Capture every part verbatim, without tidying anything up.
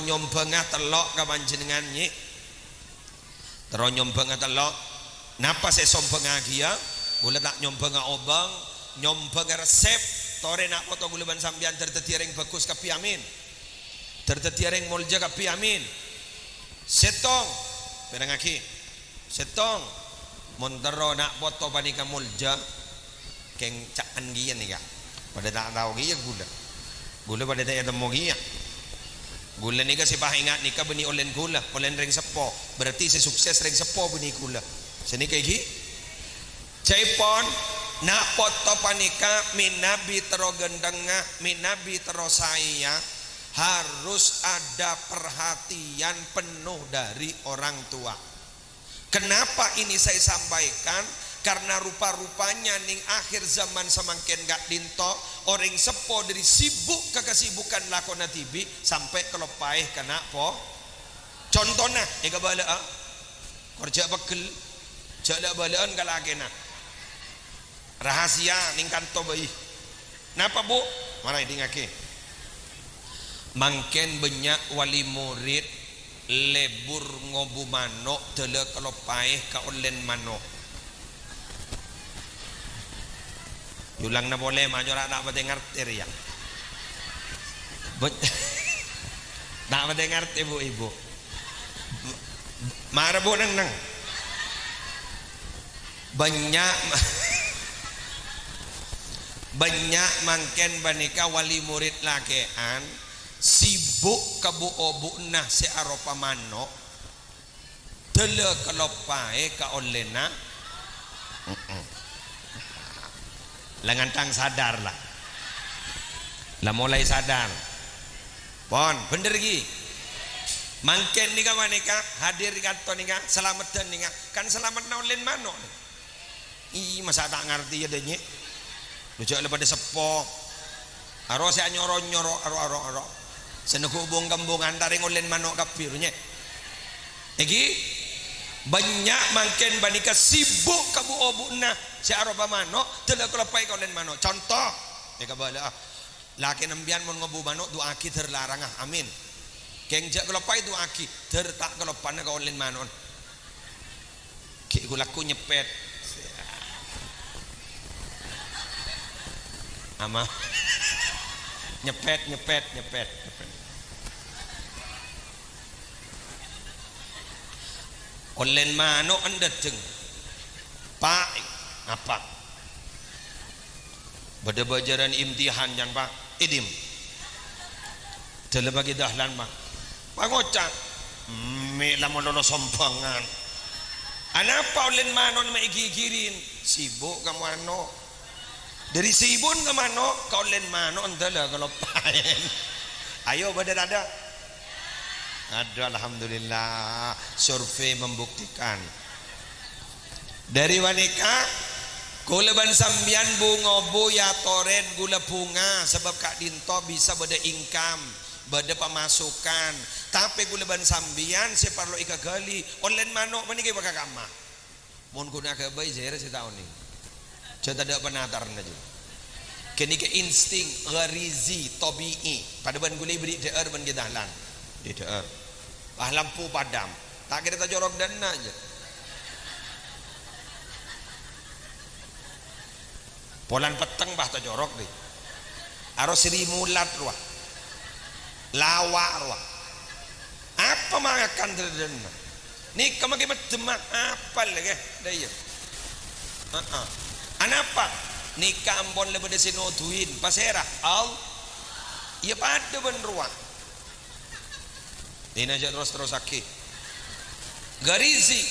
nyombhângnga tello' ka panjhennengngan, Nyi'. Terro nyombhângnga tello'. Napa sè èsombhângngaghi, yâ? Ghulâ ta' nyombhângnga obâng, nyombhângnga resep. Torè na' poto ghulâ bân sampèyan dâr dhâddhiyâ rèng bhâghus kabbhi, amin. Dâr dhâddhiyâ rèng molja kabbhi, amin. Sèttong, pèrengngaghi. Sèttong, mon terro na' poto panèka molja, kèng ca'en kèya nèka. Padâ ta' tao kèya ghulâ. Ghulâ padâ ta' ètemmo kèya. Ghulâ nèka sè pas enga' nèka bânnè ollèna ghulâ, ollèna rèng seppo. Berarti sè sukses rèng seppo bânnè ghulâ. Sanèka ghi. Ca'èpon, na' poto panèka mènabi terro ghânthengnga, mènabi terro saèya, harus ada perhatian penuh dari orang tua. Kenapa ini saya sampaikan? Karena rupa-rupanya nèng akhir zaman samangkèn ka'dinto, orèng seppo dâri sibuk ka kasibukan lakona dhibi' sampè' kaloppaè ka na' po-, Contona, èkabâlâ'â. Kor jhâ' pegghel, jhâ' la'-bâlâ'ân ka lakèna. Rahasia nèng kanto bhâi. Napa, Bu? Mara èdingngaghi. Mangkèn bânnya' wali murid lebur ngobu mano' dâlâ kaloppaè ka ollèna mano'. Èolangana polè, ma' cora' ta' patè ngartè rèya. Bân-, ta' patè ngartè, Bu, Ibu. Mara, Bu, neng-neng. Bânnya', bânnya' mangkèn panèka wali murid lakè'an sibuk ka bu-obu'na sè aropa mano'. Dâlâ kaloppaè ka ollèna. Mm-mm. La ngantang sadar, la. La mulai sadar. Pon, bhender ghi. Mangkèn nèka, panèka, hadir è kanto nèka, salameddhân nèka. Kan salameddhâ ollèna mano'. Ih, masa' ta' ngartè, yâ, dâ' Nyi'? Lo jhâ' la padâ seppo. Aro sè anyoro-nyoro, aro, aro, aro. Sè neggu' bung-kembungan ta' rèng ollèna mano' kabbhi, ro, Nyi'. Èngghi, bânnya' mangkèn panèka sibuk ka bu-obu'na sè aropa mano', dâlâ kaloppaè ka ollèna mano'. Conto, èkabâlâ'â. Lakèna sampèyan mon ngobu mano', du'aaghi dâr larangnga. Amin. Kèng jhâ' kaloppaè du'aaghi, dâr ta' kaloppana ka ollèna mano'na. Ghi' ghu-lagghu nyepet. Ama. Nyepet, nyepet, nyepet, nyepet. Ollèna mano' èdhâddhâng. Pa', apa? Bâdâ bâjârân imtihan, jân, Pa'. Idim. Dâlem bâgi dahlan, Pa'. Pangoca', "Mè' la malolo sombhângan." Anapa ollèna mano' ma' èghi-ghirin? Sibuk ka mano'. Dâri sibuk ka mano', ka ollèna mano' èndâ la kaloppaèn. Ayo, bâdâ tadâ'? Aduh, alhamdulillah, survei membuktikan. Dâri panèka, kaulâ bân sampèyan bu-ngobu èyatorè ghulâ bhunga, sabâb ka'dinto bisa bâdâ income, bâdâ pamasukan. Tapè kaulâ bân sampèyan sè parlo èkaghâli, ollèna mano' panèka èpakakamma. Mon ghun aghâbây, jârèya sè ta' onèng. Jhâ' tadâ' panatarna, jâ. Ghânèka insting, gharizi, tabi'i. Padâ bân ghulâ èbâghi dhâ'âr bân ghi' dahlan. Bâghi dhâ'âr. Wah, lampu padam. Ta' kèra tacorok dâ' enna', jâ. Polana petteng, bâh, tacorok, dhi. Aro Sri Mulat, rowa. Lawa', rowa. Apa makan dâ' enna'? Nèka maghi meddhemma, apa lè, kè? Dâ' iyâ. Heeh. Anapa? Nèka ampon la bâdâ sè noduwin. Pasèra? Al-, iyâ padâ bân rowa. Dina jhâ' terros-terrossaghi. Gharizi,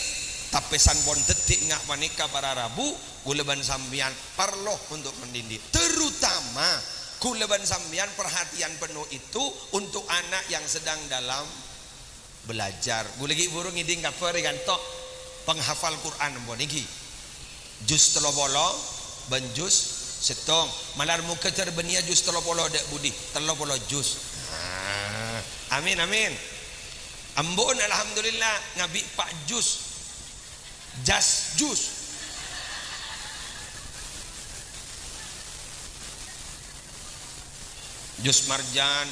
tapè sampon dhâddhi ènga' panèka para rabu, kaulâ bân sampèyan parlo untuk mendidik. Terutama, kaulâ bân sampèyan perhatian penuh itu untuk anak yang sedang dalam belajar. Ghulâ ghi' bhuru ngèdhing kabhâr è kanto penghafal Quran ampon nèka. Juz tello polo bân juz sèttong. Malar moghâ dâr bânnèya juz tello polo dâ' budi, tello polo juz. Ah, amin, amin. Embu'en, alhamdulillah, ngabi' pa' juz. Jas juz. Juz marjan.